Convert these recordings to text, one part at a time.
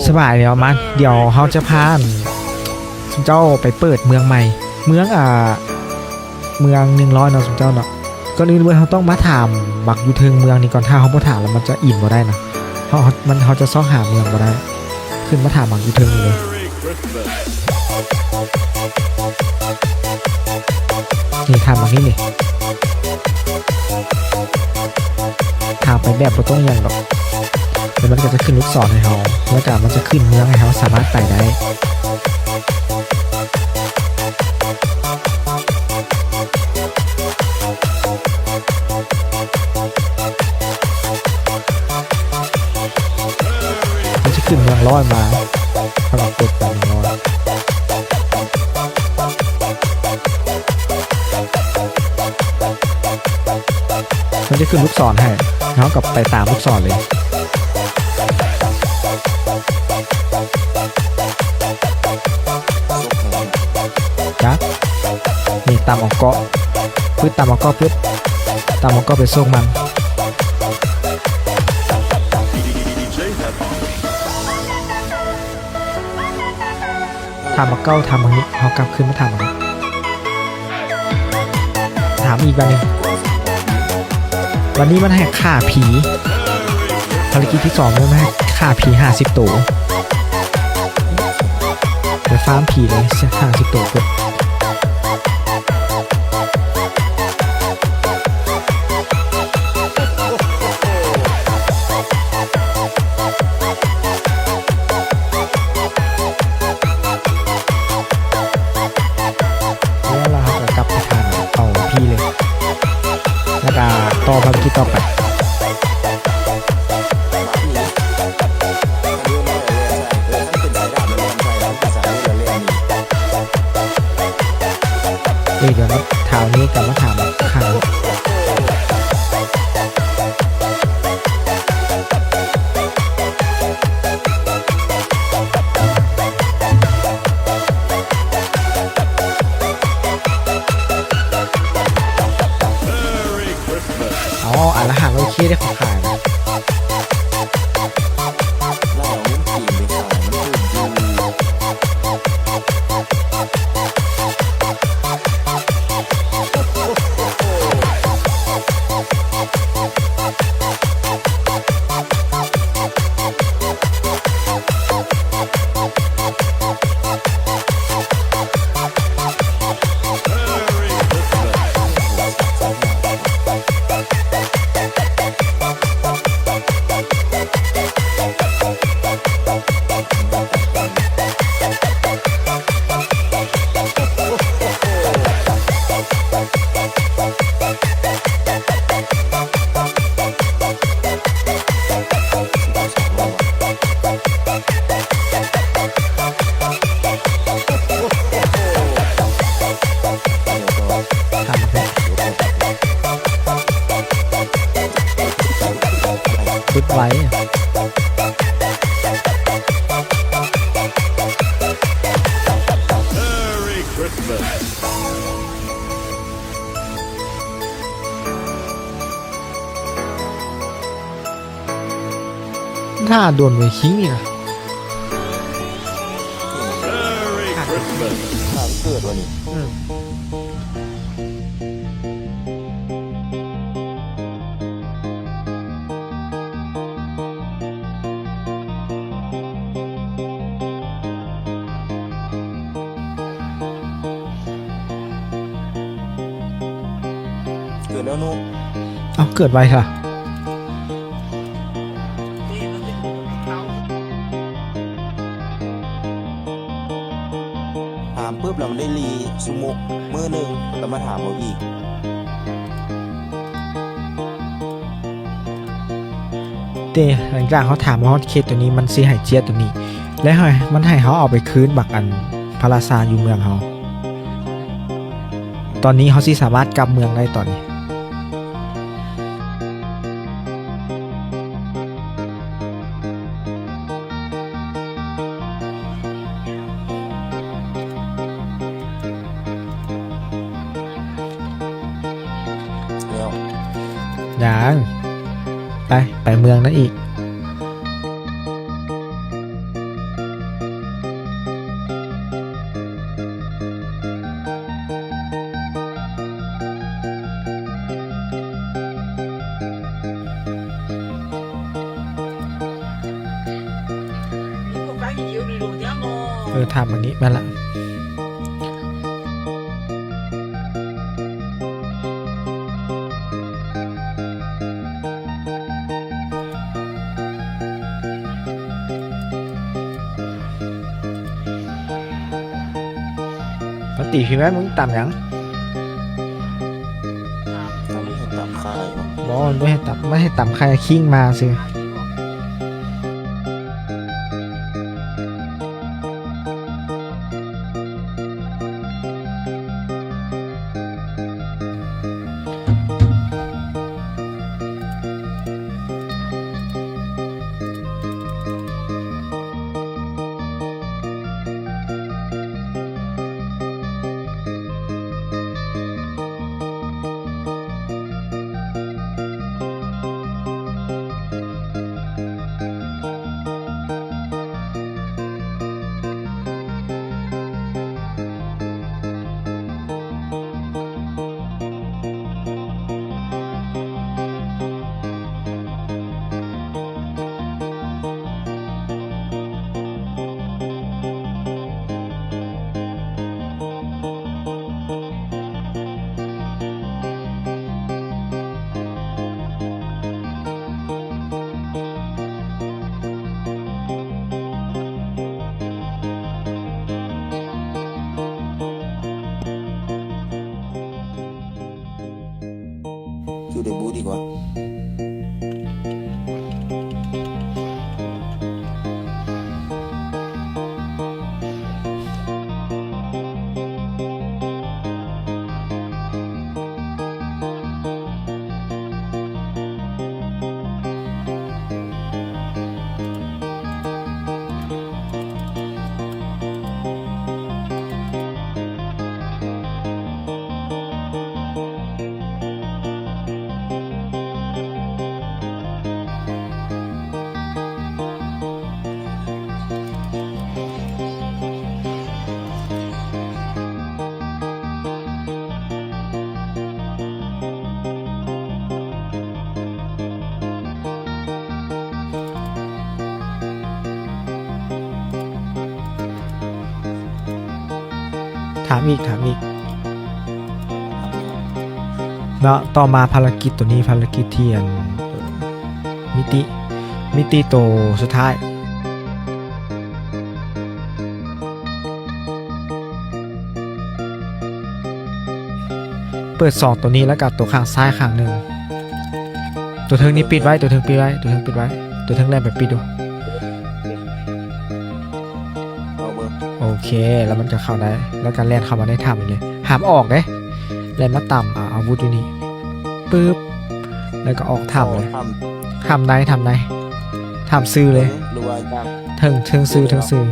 ສະບາຍດີເນາະ ມາ ດຽວເຮົາຈະພາເຈົ້າໄປເປີດເມືອງໃໝ່ ເມືອງ ອ່າ ເມືອງໜຶ່ງຮ້ອຍເນາະ ຊຸມເຈົ້າເນາະ. ກ່ອນອື່ນເວີຍ ເຮົາຕ້ອງມາຖາມບັກຢູ່ເທິງເມືອງນີ້ກ່ອນ ຖ້າເຮົາບໍ່ຖາມແລ້ວມັນຈະອິນບໍ່ໄດ້ນະ ເຮົາ ມັນ ເຮົາຈະຊອກຫາເມືອງບໍ່ໄດ້. ຂຶ້ນມາຖາມບັກຢູ່ເທິງນີ້ເລີຍ ນີ້ ຖາມບັກນີ້ນີ້ ຖາມໄປແບບບໍ່ຕ້ອງຫຍັງດອກ ແລ້ວມັນກໍຈະຂຶ້ນລູກສອນໃຫ້ເຮົາ ແລ້ວກໍມັນຈະຂຶ້ນເມືອງໃຫ້ເຮົາສາມາດໄປໄດ້. ມັນຈະຂຶ້ນເມືອງຮ້ອຍມາ ເຮົາກໍກົດໄປເມືອງຮ້ອຍ ມັນຈະຂຶ້ນລູກສອນໃຫ້ ເຮົາກໍໄປຕາມລູກສອນເລີຍ. ຈັກ ນີ້ ຕຳເອົາເກາະ ປຶດ ຕຳເອົາເກາະ ປຶດ ຕຳເອົາເກາະໄປສົ່ງມັນ. ຖາມບັກເກົ່າ ຖາມບັກນີ້ ເຮົາກັບຄືນມາຖາມບັກນີ້ ຖາມອີກບາດໜຶ່ງ. ບາດນີ້ມັນໃຫ້ຂ້າຜີ ພາລະກິດທີສອງ ມັນໃຫ້ຂ້າຜີຫ້າສິບໂຕ ໄປຟາມຜີເລີຍ ຫ້າສິບໂຕ ປຶດ. ແລ້ວເຮົາກໍກັບໄປທາງເອົາພີເລີຍ ແລ້ວກໍຕໍ່ພາລະກິດຕໍ່ໄປ. ເອີ ດຽວມາຖາມນີ້ກັບມາຖາມຂ້າງ. ອໍ ອັນລະຫ້າຮ້ອຍເຄ ໄດ້ຂໍຂາຍນະ. ປຶດໄວ. ຖ້າດົນໄວ້ຄິງນີ້ນະ ຖ້າເກີດວ່ານີ້ ອືມ. ເກີດແລ້ວໜູ. ເອົ້າ ເກີດໄວແທ້. ຖາມປຶບແລ້ວມັນໄດ້ຣີຊຸໂມງມື້ໜຶ່ງ ແລ້ວມາຖາມເຮົາອີກ. ເຕ ຫຼັງຈາກເຮົາຖາມມາຮອດເຂດຕົວນີ້ ມັນຊິໃຫ້ເຈ້ຍຕົວນີ້ ແລະ ໃຫ້ ມັນໃຫ້ເຮົາເອົາໄປຄືນບັກອັນພະລາຊາຢູ່ເມືອງເຮົາ. ຕອນນີ້ເຮົາຊິສາມາດກັບເມືອງໄດ້ຕອນນີ້. ຍັງ ໄປ ໄປເມືອງນັ້ນອີກ. ເອີ ຖາມອັນນີ້ແມ່ນລະ. ມາຕີພີ້ແມ່ ມຶງຕຳຫຍັງ? ຕຳ ໃຫ້ຕຳຂາຍບໍ່? ບໍ່ ມັນບໍ່ໃຫ້ຕຳ ມັນໃຫ້ຕຳຂາຍ ຄີງມາຊື່. ຢູ່ໄດ້ບູດອີກວະ? ຖາມອີກ ຖາມອີກເນາະ. ຕໍ່ມາພາລະກິດໂຕນີ້ ພາລະກິດທີ່ອັນ ມິຕິ ມິຕິໂຕສຸດທ້າຍ. ເປີດສອງໂຕນີ້ ແລ້ວກໍໂຕຂ້າງຊ້າຍຂ້າງໜຶ່ງ. ໂຕເທິງນີ້ປິດໄວ້ ໂຕເທິງປິດໄວ້ ໂຕເທິງປິດໄວ້ ໂຕເທິງແລ່ນໄປປິດດູ. ໂອເຄ ແລ້ວມັນກໍເຂົ້າໄດ້ ແລ້ວກໍແລ່ນເຂົ້າມາໃນຖ້ຳນີ້ເລີຍ ຫ້າມອອກເດ້. ແລ່ນມາຕຳ ອາ ອາວຸດຢູ່ນີ້ ປຶບ ແລ້ວກໍອອກຖ້ຳເລີຍ. ຖ້ຳໃນ ຖ້ຳໃນ ຖ້ຳຊື່ເລີຍ ເທິງ ເທິງຊື່ ເທິງຊື່.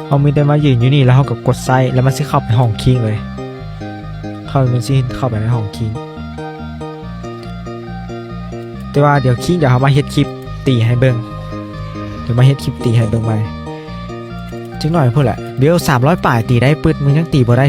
ເຮົາມີແຕ່ມາຢືນຢູ່ນີ້ ແລ້ວເຮົາກໍກົດໃຊ້ ແລ້ວມັນຊິເຂົ້າໄປຫ້ອງຄີງເລີຍ. ເຂົ້າ ມັນຊິເຂົ້າໄປໃນຫ້ອງຄີງ. ແຕ່ວ່າດຽວຄີງ ດຽວເຮົາມາເຮັດຄລິບຕີໃຫ້ເບິ່ງ ດຽວມາເຮັດຄລິບຕີໃຫ້ເບິ່ງໃໝ່. ຈັກໜ້ອຍພຸ້ນແຫຼະ ເບວສາມຮ້ອຍປາຍ ຕີໄດ້ປຶດ ມຶງຍັງຕີບໍ່ໄດ້.